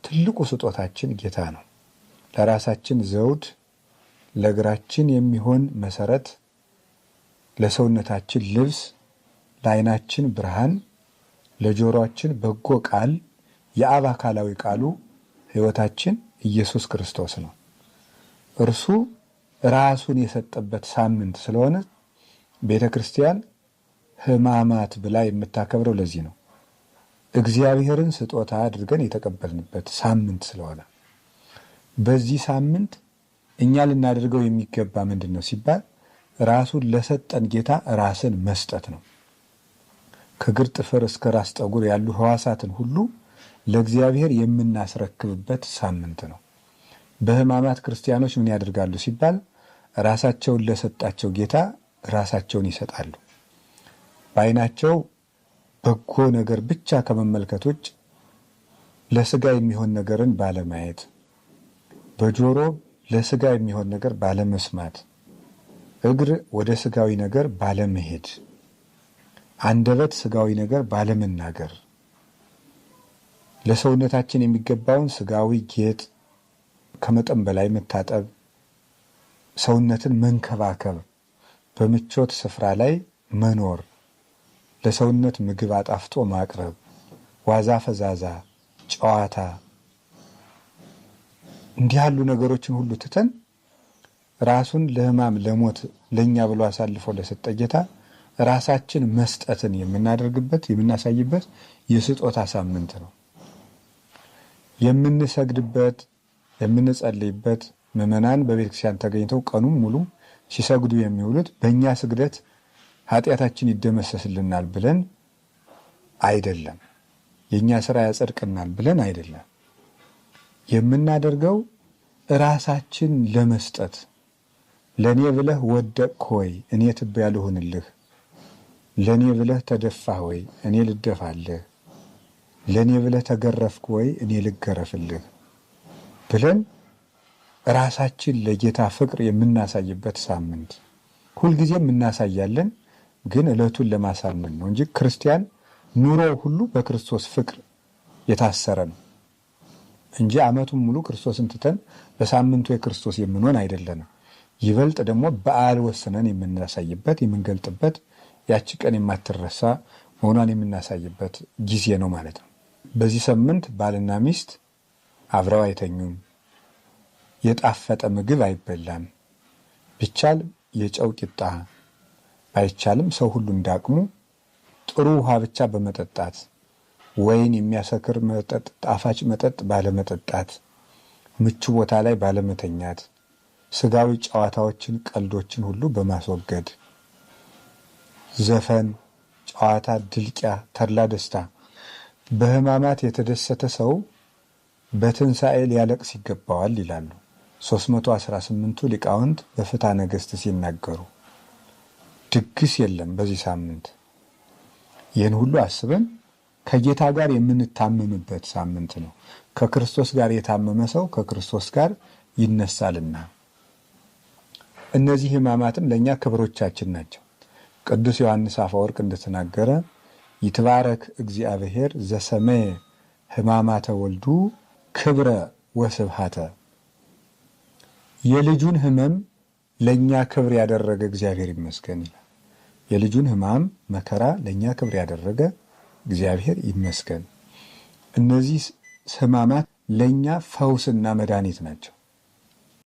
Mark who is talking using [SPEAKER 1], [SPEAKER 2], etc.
[SPEAKER 1] ትልቁ ስጦታችን ጌታ ነው። ለራሳችን ዘውድ፣ ለእግራችን የሚሆን መሰረት፣ ለሰውነታችን ልብስ፣ ለዓይናችን ብርሃን፣ ለጆሮአችን በጎ ቃል፣ የአብ አካላዊ ቃሉ ሕይወታችን ኢየሱስ ክርስቶስ ነው። እርሱ ራሱን የሰጠበት ሳምንት ስለሆነ ቤተ ክርስቲያን ሕማማት ብላ የምታከብረው ለዚህ ነው። እግዚአብሔርን ስጦታ አድርገን የተቀበልንበት ሳምንት ስለሆነ በዚህ ሳምንት እኛ ልናደርገው የሚገባ ምንድን ነው ሲባል ራሱን ለሰጠን ጌታ ራስን መስጠት ነው። ከእግር ጥፍር እስከ ራስ ጠጉር ያሉ ሕዋሳትን ሁሉ ለእግዚአብሔር የምናስረክብበት ሳምንት ነው። በሕማማት ክርስቲያኖች ምን ያደርጋሉ ሲባል ራሳቸውን ለሰጣቸው ጌታ ራሳቸውን ይሰጣሉ። በዓይናቸው በጎ ነገር ብቻ ከመመልከት ውጭ ለስጋ የሚሆን ነገርን ባለማየት፣ በጆሮ ለስጋ የሚሆን ነገር ባለመስማት፣ እግር ወደ ስጋዊ ነገር ባለመሄድ፣ አንደበት ስጋዊ ነገር ባለመናገር፣ ለሰውነታችን የሚገባውን ስጋዊ ጌጥ ከመጠን በላይ መታጠብ፣ ሰውነትን መንከባከብ፣ በምቾት ስፍራ ላይ መኖር፣ ለሰውነት ምግብ አጣፍጦ ማቅረብ፣ ዋዛ ፈዛዛ፣ ጨዋታ እንዲህ ያሉ ነገሮችን ሁሉ ትተን ራሱን ለሕማም ለሞት ለእኛ ብሎ አሳልፎ ለሰጠ ጌታ ራሳችን መስጠትን የምናደርግበት የምናሳይበት የስጦታ ሳምንት ነው። የምንሰግድበት የምንጸልይበት፣ ምዕመናን በቤተ ክርስቲያን ተገኝተው ቀኑን ሙሉ ሲሰግዱ የሚውሉት በእኛ ስግደት ኃጢአታችን ይደመሰስልናል ብለን አይደለም። የእኛ ስራ ያጸድቅናል ብለን አይደለም። የምናደርገው ራሳችን ለመስጠት፣ ለእኔ ብለህ ወደቅህ ወይ እኔ ትቢያ ልሁንልህ፣ ለእኔ ብለህ ተደፋህ ወይ እኔ ልደፋልህ፣ ለእኔ ብለህ ተገረፍክ ወይ እኔ ልገረፍልህ ብለን ራሳችን ለጌታ ፍቅር የምናሳይበት ሳምንት። ሁልጊዜም እናሳያለን፣ ግን ዕለቱን ለማሳመን ነው እንጂ ክርስቲያን ኑሮው ሁሉ በክርስቶስ ፍቅር የታሰረ ነው እንጂ ዓመቱን ሙሉ ክርስቶስን ትተን በሳምንቱ የክርስቶስ የምንሆን አይደለንም። ይበልጥ ደግሞ በዓል ወስነን የምናሳይበት፣ የምንገልጥበት፣ ያቺ ቀን የማትረሳ መሆኗን የምናሳይበት ጊዜ ነው ማለት ነው። በዚህ ሳምንት ባልና ሚስት አብረው አይተኙም። የጣፈጠ ምግብ አይበላም። ቢቻል የጨው ቂጣ፣ ባይቻልም ሰው ሁሉ እንዳቅሙ ጥሩ ውሃ ብቻ በመጠጣት፣ ወይን የሚያሰክር መጠጥ፣ ጣፋጭ መጠጥ ባለመጠጣት፣ ምቹ ቦታ ላይ ባለመተኛት፣ ስጋዊ ጨዋታዎችን፣ ቀልዶችን ሁሉ በማስወገድ፣ ዘፈን፣ ጨዋታ፣ ድልቂያ፣ ተድላ ደስታ፣ በሕማማት የተደሰተ ሰው በትንሣኤ ሊያለቅስ ይገባዋል ይላሉ 318ቱ ሊቃውንት በፍትሐ ነገሥት ሲናገሩ። ድግስ የለም በዚህ ሳምንት። ይህን ሁሉ አስበን ከጌታ ጋር የምንታመምበት ሳምንት ነው። ከክርስቶስ ጋር የታመመ ሰው ከክርስቶስ ጋር ይነሳልና። እነዚህ ሕማማትም ለእኛ ክብሮቻችን ናቸው። ቅዱስ ዮሐንስ አፈወርቅ እንደተናገረ ይትባረክ እግዚአብሔር ዘሰመየ ሕማማተ ወልዱ ክብረ ወስብሃተ፣ የልጁን ሕመም ለእኛ ክብር ያደረገ እግዚአብሔር ይመስገን ይላል። የልጁን ሕማም መከራ ለእኛ ክብር ያደረገ እግዚአብሔር ይመስገን። እነዚህ ሕማማት ለእኛ ፈውስና መድኃኒት ናቸው።